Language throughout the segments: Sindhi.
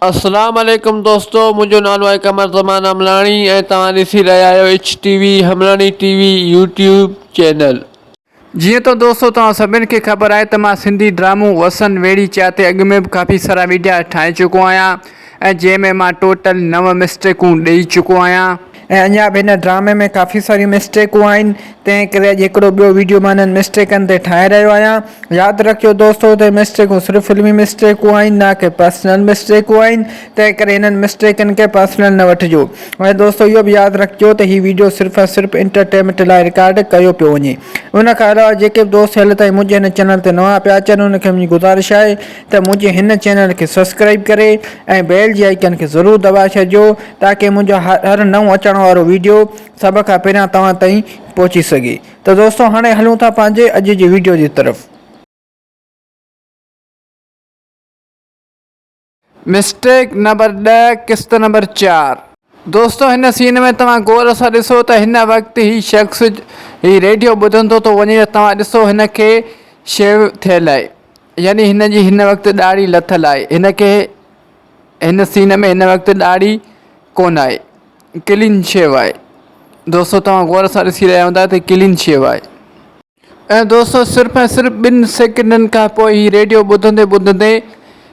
اسلام عليڪم دوستو منهنجو نالو آهي قمر زمان عملاڻي ۽ توهان ڏسي رهيا آهيو H T V Humlani T V YouTube channel. جيئن ته دوستو توهان سڀن کي خبر آهي ته مان سنڌي ڊرامو وسن ويڙهي چا تي اڳ ۾ به ڪافي سارا ويڊيا ٺاهي چڪو آهيان ۽ جنهن ۾ مان ٽوٽل نو مسٽيڪون ڏئي چڪو آهيان. ۽ اڃا به هن ڊرامي ۾ ڪافي ساريون مسٽيڪون آهن تنهن ڪري اڄ هڪڙو ٻيو ويڊيو مان انهن مسٽيڪن تي ٺاهي رهيو آهيان ياد رکجو دوستو ته مسٽيڪون صرف فلمي مسٽيڪون آهن نه ڪي پرسنل مسٽيڪون آهن تنهن ڪري انهن مسٽيڪن کي پرسنل نه وٺجو ۽ دوستو اهو به ياد رکجو ته هي ويڊيو صرف ۽ صرف انٽرٽينمينٽ لاء رڪارڊ ڪيو پيو وڃي ان کان علاوه جيڪي به دوست هيل تائين منهنجي هن چينل تي نوان پيا اچن انهن کي منهنجي گذارش آهي ته منهنجي هن چينل کي سبسڪرائيب ڪري ۽ بيل جي آئيڪن کي ضرور دٻائي ڇڏجو تاڪه منهنجو هر نئون اچڻ وارو ويڊيو سڀ کان پهريان توهان تائين پهچي سگهي ته دوستو هاڻي هلون ٿا پنهنجي اڄ جي ويڊيو جي طرف. مسٽيڪ نمبر ڏهه قسط نمبر چار. دوستو هن سين ۾ توهان غور سان ڏسو ته هن وقت هي شخص هي ريڊيو ٻڌندو ٿو وڃي ته توهان ڏسو هن کي شيو ٿيل آهي يعني هن جي هن وقت ڏاڙهي لٿل آهي هن کي هن سين ۾ هن وقت ڏاڙهي ڪونه آهي ڪلين شيو آهي دوستو توهان غور سان ڏسي رهيا هوندا ته ڪلين شيو آهي ۽ دوستو صرف ۽ صرف ٻن سيڪنڊن کان پوء هي ريڊيو ٻڌندي ٻڌندي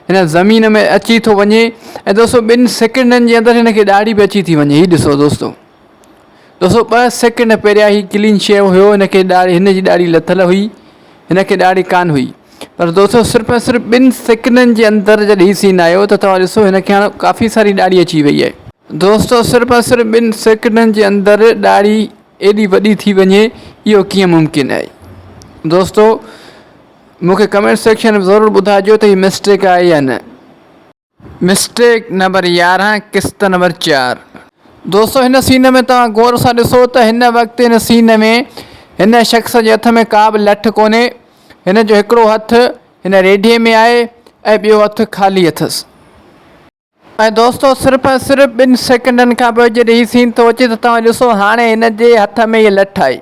هن زمين ۾ اچي ٿو وڃي ۽ دوستو ٻن سيڪنڊن جي اندر هن کي ڏاڙهي به اچي ٿي وڃي هي ڏسو دوستو دوستو ٻه سيڪنڊ پهريان هي ڪلين شيو هيو هن کي ڏاڙهي هن جي ڏاڙهي لٿل هئي هن کي ڏاڙهي ڪانه هئي پر دوستو صرف ۽ صرف ٻن سيڪنڊن جي اندر جڏهن هي سين آيو ته توهان ڏسو هن کي هاڻ ڪافي ساري ڏاڙهي اچي وئي آهي. دوستو صرف ۽ صرف ٻن سيڪنڊن جي اندر ڏاڙهي ايڏي وڏي ٿي وڃي اهو ڪيئن ممڪن آهي دوستو مون کي ڪمينٽ سيڪشن ۾ ضرور ٻڌائجو ته هي مسٽيڪ آهي يا نه. مسٽيڪ نمبر 11 قسط نمبر 4. دوستو هن سين ۾ توهان غور سان ڏسو ته هن وقت هن سين ۾ هن شخص جي هٿ ۾ ڪا به لٺ ڪونهي هن جو هڪڙو هٿ هن ريڍي ۾ آهي ۽ ٻيو هٿ خالي اٿس. ۽ دوستو صرف ۽ صرف ٻن سيڪنڊن کان پوء جڏهن هي سين ٿو اچي ته توهان ڏسو هاڻي هن جي هٿ ۾ هي لٺ آئي.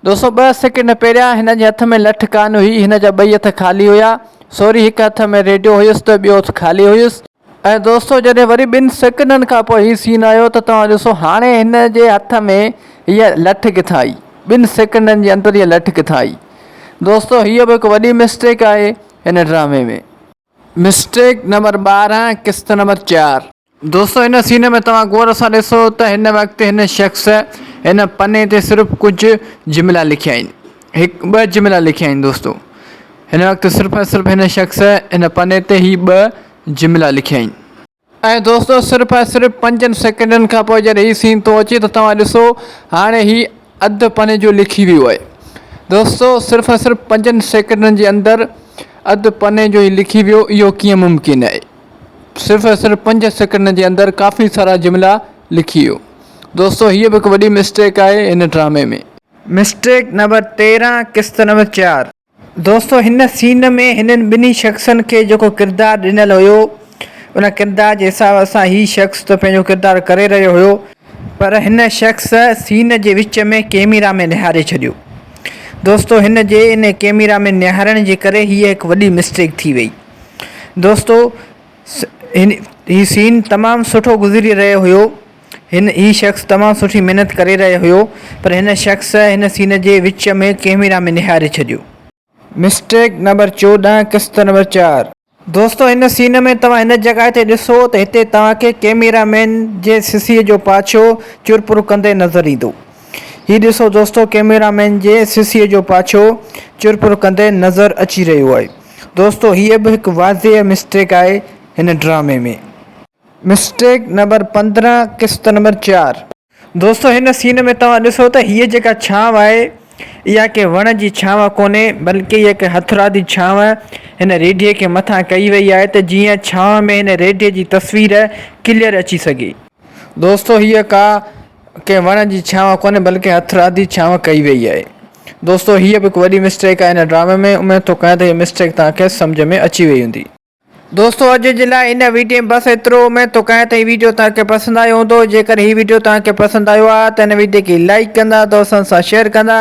دوستو ٻه سيڪنڊ پهريان هن جي هٿ ۾ لٺ ڪانه هئي هن جا ٻئي هٿ خالي هيا سوري هڪ هٿ ۾ ريڊيو هيس ته ٻيو هٿ خالي هيس. ۽ دوستو جڏهن وري ٻن سيڪنڊن کان پوء هي سين آيو ته توهان ڏسو هاڻي هن جي هٿ ۾ هيء لٺ ڪٿان آئي ٻن سيڪنڊن جي اندر هيء لٺ ڪٿان آئي دوستو هيء به هڪ وڏي مسٽيڪ آهي هن ڊرامي ۾. مسٽيڪ نمبر 12 قسط نمبر 4. دوستو هن سين ۾ توهان غور سان ڏسو ته هن وقت هن شخص هن پني تي صرف ڪجهه جملا لکيا آهن هڪ ٻه جملا لکيا آهن دوستو هن وقت صرف ۽ صرف هن شخص هن پني تي هي ٻه جملا لکيا آهن. ۽ دوستو صرف ۽ صرف پنجن سيڪنڊن کان پوء جڏهن هي سين ٿو اچي ته توهان ڏسو هاڻي هي اڌ پني جو لکي ويو آهي دوستو صرف ۽ صرف پنجن سيڪنڊن جي اندر اڌ پني جو هي لکي ويو اهو ڪيئن ممڪن آهي. صرف ۽ صرف پنج سيڪنڊن جي اندر ڪافي سارا جملا لکي ويو. دوستو هيء به هڪ وڏي مسٽيڪ آهي هن ڊرامي ۾. مسٽيڪ نمبر 13 قسط نمبر 4. دوستو هن سين ۾ هنن ٻنهي شخصن کي جيڪو ڪردار ڏنل هيو ان ڪردار جي حساب سان هي شخص ته پنهنجو ڪردار ڪري رهيو هيو پر هن شخص سين جي وچ ۾ ڪيميرا ۾ نهاري ڇڏيو دوستو هن جي ان ڪيميرا ۾ نهارڻ جي ڪري هيء هڪ وڏي مسٽيڪ ٿي وئي. دوستو هي سين تمام سٺو گذري رهيو هيو هن هي شخص تمام سٺي محنت ڪري رهيو هيو پر هن شخص هن سين جي وچ ۾ ڪيميرا ۾ نهاري ڇڏيو. مسٽيڪ نمبر 14 قسط نمبر 4. دوستو هن سين ۾ توهان هن جڳهه تي ڏسو ته هتي توهان کي ڪيميرا مين جي سسي جو پاڇو چرپر ڪندي نظر ايندو. هي ڏسو دوستو ڪيميرا مين جي سسي جو پاڇو چرپر ڪندي نظر اچي رهيو آهي. دوستو هيء به هڪ واضح مسٽيڪ آهي هن ڊرامي ۾. مسٽيڪ نمبر 15 قسط نمبر 4. دوستو هن سين ۾ توهان ڏسو ته هيء جيڪا ڇانو آهي اها ڪنهن وڻ جي ڇانو ڪونهي بلڪه هيء هڪ هٿرادي ڇانو هن ريڍي کي مٿان ڪئي وئي آهي ته جيئن ڇانو ۾ هن ريڍي جي تصوير ڪليئر اچي سگهي. دوستو هيء ڪا ڪنهن وڻ جي ڇانو ڪونهي بلڪه هٿرادي ڇانو ڪئي وئي آهي. دوستو هيء به هڪ وڏي مسٽيڪ آهي هن ڊرامي ۾ اميد ٿو ڪيان ته هيء مسٽيڪ توهان کي سمجهه ۾ اچي وئي هوندي. دوستو اڄ جي لاء هن ويڊيو ۾ بس ايترو اميد ٿو ڪيان ته هي ويڊيو توهان کي پسند آيو هوندو جيڪڏهن هي ويڊيو توهان کي پسند آيو آهي ته هن ويڊيو کي لائيڪ ڪندا دوستن سان شيئر ڪندا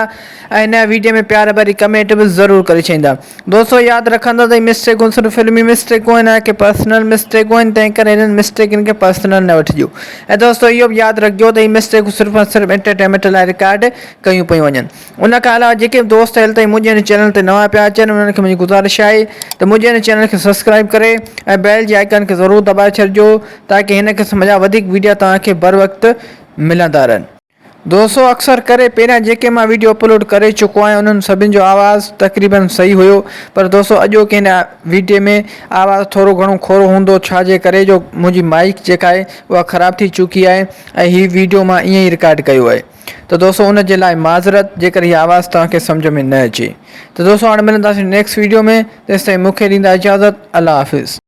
۽ هن ويڊيو ۾ پيار ڀري ڪمينٽ به ضرور ڪري ڇڏيندا دوستو ياد رکندا ته هي مسٽيڪون صرف فلمي مسٽيڪون آهن نه ڪي پرسنل مسٽيڪون آهن تنهن ڪري هنن مسٽيڪن کي پرسنل نه وٺجو ۽ دوستو اهو به ياد رکجو ته هي مسٽيڪون صرف ۽ صرف انٽرٽينمينٽ لاء رڪارڊ ڪيون پيون وڃن. ان کان علاوه جيڪي به دوست هيل تائين منهنجي هن چينل تي نوان پيا اچن انهن کي منهنجي گذارش آهي ته منهنجي هن چينل کي سبسڪرائب ڪري ۽ بيل جي آئيڪان کي ضرور دٻائي ڇڏجو تاڪه هن قسم جا وڌيڪ ويڊيا توهان کي بروقت ملندا رهن. دوستو اڪثر ڪري پهريان جيڪي مان ويڊيو اپلوڊ ڪري چڪو آهيان انهن سڀن جو آواز تقريبن صحيح هيو پر دوستو اڄوڪي هن ويڊيو ۾ آواز ٿورو گهڻو کورو هوندو ڇا جي ڪري جو منهنجي مائيڪ جيڪا آهي اها خراب ٿي چڪي آهي ۽ هي ويڊيو مان ائين ئي رڪارڊ ڪيو آهي. ته دوستو ان جي لاء معذرت جيڪر هي آواز توهان کي سمجهه ۾ نه اچي ته دوستو هاڻي ملنداسين نيڪسٽ ويڊيو ۾ تيستائين مون کي ڏيندا اجازت الله حافظ.